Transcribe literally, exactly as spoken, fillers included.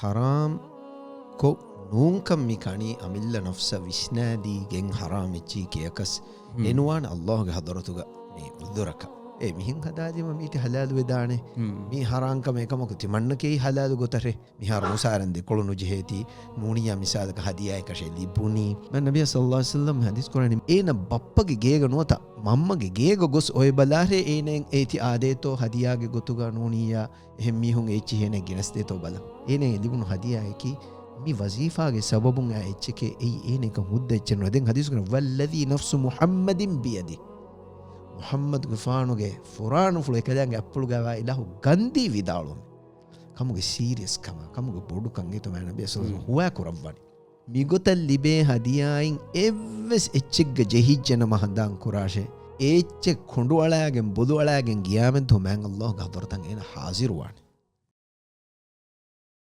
ޙަރާމް ކޮށް ނޫންކަން މި ކަނީ އަމިއްލަ ނަފްސަށް ވިސްނާދީގެން ޙަރާމް އެއްޗިހި ކިޔަކަސް ހުން. އެ ނުވާނެ ﷲގެ ޙަޟްރަތުގަ މި ޢުޛުރަކަށް. އޭ މިހެން ހަދާލީމަ މީތި ޙަލާލު ވެދާނެ. ހުން. މީ ޙަރާމް ކަމެއް ކަމަކު ތިމަންނަކީ ޙަލާލު ގޮތަށް މިހާރު މުސާރަން ދެކޮޅު ނުޖެހޭތީ ނޫނިއްޔާ މިސާލަކަށް ހަދިޔާއަކަށޭ ލިބުނީ. މާ ނަބިއްޔާ ޞައްލަﷲ ޢަލައިހި ވަސައްލަމް ޙަދީޘް ކުރާނީ އޭނަ ބައްޕަގެ ގޭގަ ނުވަތަ މަންމަގެ ގޭގަ ގޮސް އޮތް ބަލާށޭ އޭނައަށް އޭތި އާދޭތޯ ހަދިޔާގެ ގޮތުގަ ނޫނިއްޔާ އެހެން މީހުން އެއްޗިހި އޭނައަށް ގެނެސްދޭތޯ ބަލަން. އޭނައަށް ލިބުނު ހަދިޔާއަކީ މި ވަޒީފާގެ ސަބަބުން އާ އެއްޗެކޭ އެއީ އޭނައަކަށް ހުއްދަ އެއްޗެއް ނުވޭ. ދެން ޙަދީޘް ކުރަން، "والذي نفس محمد بيده." މުޙައްމަދުގެފާނުގެ ފުރާނަފުޅު އެކަލާނގެ އަތްޕުޅުގައިވާ އިލާހު ގަންދީ ވިދާޅުވަމެ. ކަމުގެ ސީރިއަސް ކަމާ، ކަމުގެ ބޮޑުކަން އެތައް މާ ނަބިއްޔާ ޞައްލަﷲ ޢަލައިހި ވަސައްލަމް ހުން. ހުވާ ކުރައްވަނީ. މިގޮތަށް ލިބޭ ހަދިޔާއިން އެއްވެސް އެއްޗެއްގަ ޖެހިއްޖެނަމަ ހަނދާން ކުރާށޭ، އެ އެއްޗެއް ކޮނޑުއަޅާގެން ބޮލުއަޅާގެން ގިޔާމަންތު މާތް ﷲގެ ޙަޟްރަތަށް އޭނަ ޙާޟިރުވާނެ.